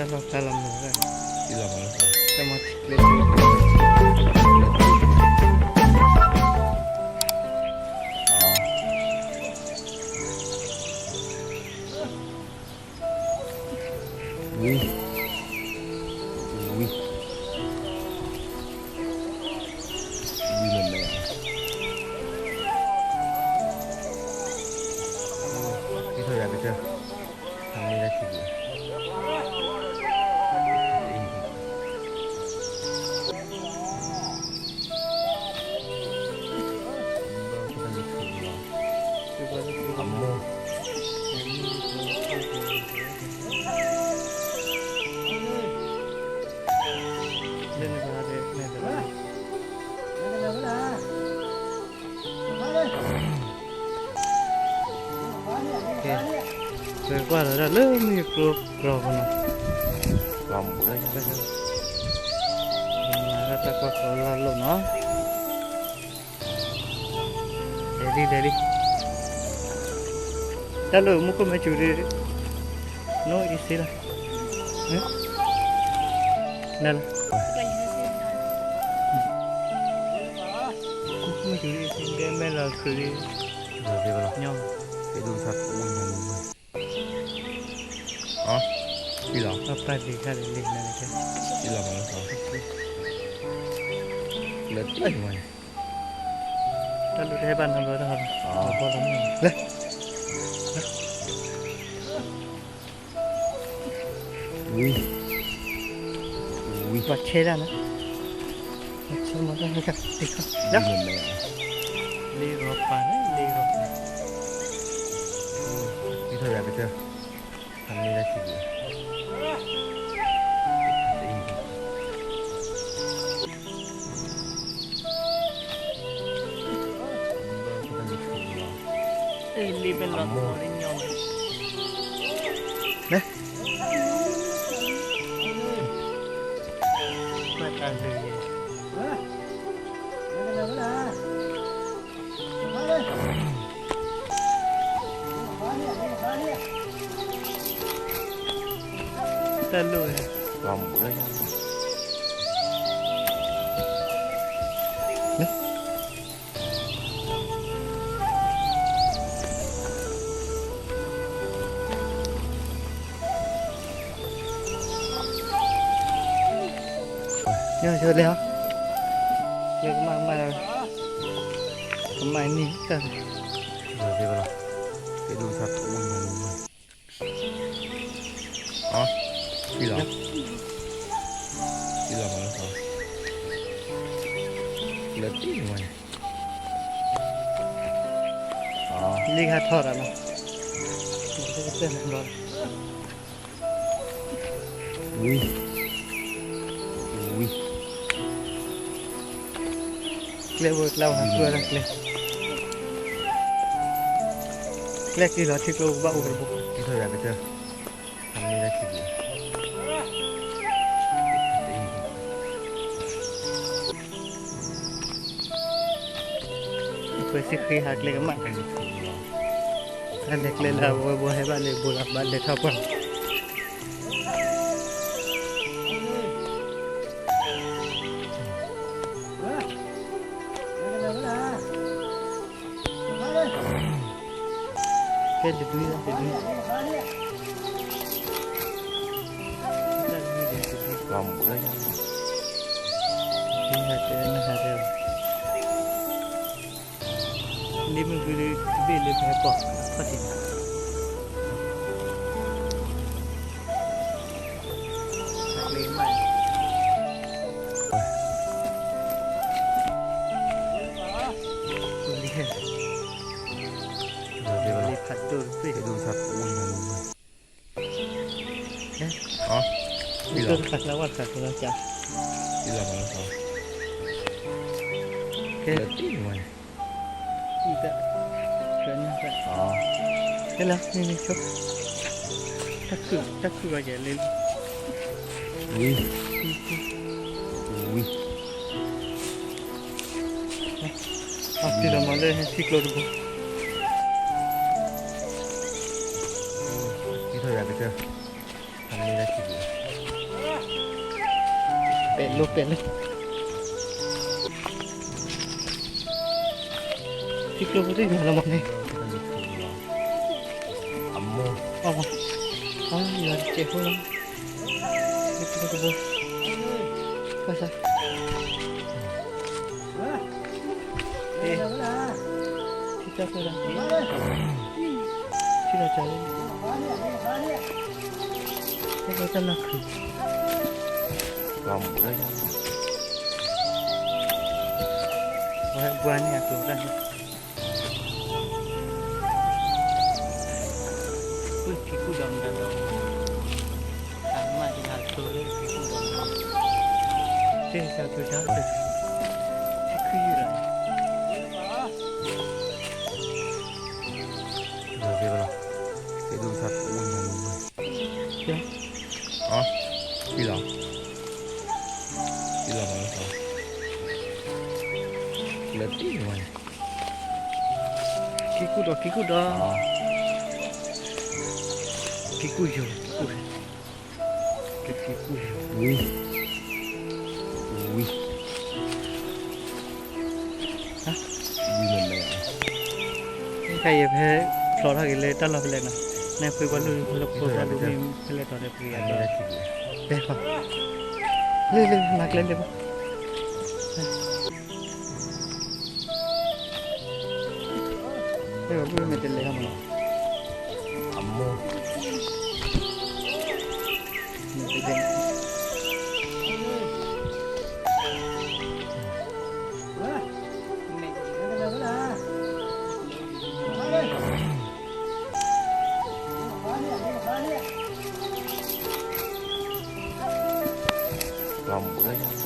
လီၤဖျါလီၤမုာ်ဝဲ, တၢ်မၤထံကျိ, ဝံၤ, ဝံၤ, ဝံၤမဲာ်မဲာ်, ဝံၤထီၣ်ယၤကတၢၢ်, ဖးမ့ၢ်လၢခံဒံး, အမိၢ် ကဲ, ပကွၢ်လီၤဒၣ်လၢမုၢ်ကျိကျီပူၤနီၤ, လၢတၢ်ကွၢ်ကီလီၢ်လီၢ်နီၤ, လဲၤလံ လဲၤလံ, တၢ်လၢမူခိၣ်မဲဆူၣ်ဒီး no easy လီၤ, နလီၤ, မူခိၣ်မဲဆူၣ်ဒီး easy ဒဲမဲလီၤခရံာ်, ညီ ဖဲဒိၣ်ကစၢ်တအိၣ်ညါန့ၣ်, အီ, ဖံလီၤ, ပၢ်ပၢ်လံၤခါလံၤလံၤနၤန့ၣ်, ဖံလီၤမးလီၤ, လၢတၢ်မၤန့ၣ်, တၢ်လူၢ်တဟဲဘၣ်နီတဘျီတၢ်ဟီလီၤ, လၢ ဝံၤ, ဝံၤ, ပှၤဆဲဒၣ်နီၤ, ပှၤဆဲမၤတၢ်ဟဲခါ, လံဂီၤပၤန့ၣ် လံဂီၤပၤ, ဝံၤထီၣ်ယၤကတၢၢ်, ဖးမ့ၢ်လၢခံဒံး, လံဘဲလီၤသီလၢညီဝဲ, လဲၤ, ကွၢ်တၢ်လၢယဲ, တၢ်လိၣ်ဝဲ, လဲၤ, လဲၤ, လဲၤကမၣ်ကမၣ်, ကမၣ်န့ၢ်တၢ်, လီၤ, ဖဲဒိၣ်ကစၢ်တအိၣ်ညါန့ၣ်, အီ, ဖံလီၤ, ဖံလီၤမးလီၤ, လၢတၢ်မၤန့ၣ်, လံခါထီၣ်တၢ်လီၤ, ဝံၤ, ဝံၤ, ကျဲဘိကျဲဝါကျိဒၣ်ကျဲ, ကျဲက့ၤလီၤထံကျိကဘၣ်အိၣ်ကတဘိ, ထံထီၣ်ယၤကတၢၢ်, ဖးမ့ၢ်လၢခံဒံး, အခွဲးစံဃ့ဟးကျဲကမၣ်, တၢ်လဲၤကျဲလၢအဝဲဘိဟဲဘၣ်လဲၤဘိလီၤ ဘၣ်လဲၤထီၣ်ပှၢ် ဖဲတဒု တဒု တဒု တဒု ဟးတဲ နဟးတဲ လ့မုၢ်ဂုၢ်လၢ တဘ့ၣ်လၢပဟဲပိာ်ခီၣ်ထံးန့ၣ် လ့မး လ့ဖးဒိၣ်တဘ့ၣ် လ့တခါကျါဝဲတခါကျါကၢ ကဲ ကဲလၢ မ့ၢ်မ့ၢ်ဆိ တၢ်ခုၣ် တၢ်ခုၣ်ဂီၤယဲလၢ ဝံၤ ဝံၤ အီၤ တုၤလီၤမၤလၢထံကျိတဘိ ထံထီၣ်ယၤကတၢၢ် ပဲာ်လိ ပဲာ်လိ ထံကျိဖိသ့ၣ်ညါလီၤမးန့ၣ်, အမိၢ်, အ, အ, ယွၤတစဲးဖိလီၤ, တဘိ, ဘၣ်ဆၣ်, ထံကျိဖိလီၤ, ထံကျိဖိလီၤ, တၢ်လီၢ်ခုၣ်, ပှၤန့ၣ်အကျိၤတၢ်န့ၣ်, ပှၤက့ၤကူၣ်ဒီးမနုၤဒီး, တၢ်မၤတယၤကျိၤလၢက့ၤကူၣ်ဒီးမနုၤ, တဲစၢ်ကျိၤတၢ်, ထံခုယုၢ်လီၤ, သ့ၣ်ဒိၣ်ကစၢ်တအိၣ်ညါန့ၣ်, အ, လီၤ, လီၤမး, လၢတ့ၢ်ဝဲန့ၣ်, က့ၤကူၣ်ဒီး က့ၤကူၣ်ဒီး, က့ၤကူၣ်ယိာ်, က့ၤကူၣ်ယိာ်, ဝံၤ, ဝံၤ, ဝံၤမ့ၢ်မ့ၢ်, ခဲအံၤဖဲဖျိးထီၣ်က့ၤလၢတၢ်လီၢ်ဖဲလဲၣ်နီၤ, နဖိပှၤလိၣ်ဖဲလဲၣ်တီၤဒီးပဂ့ၤအဒိ, လဲၤ, လဲၤ, မၤကျဲလဲၤဘၣ်, မ့ၢ်တလဲၤဟီမးနီၤ, အမိၢ်, မ့ၢ်တလဲၤ ပှၤမူလၢ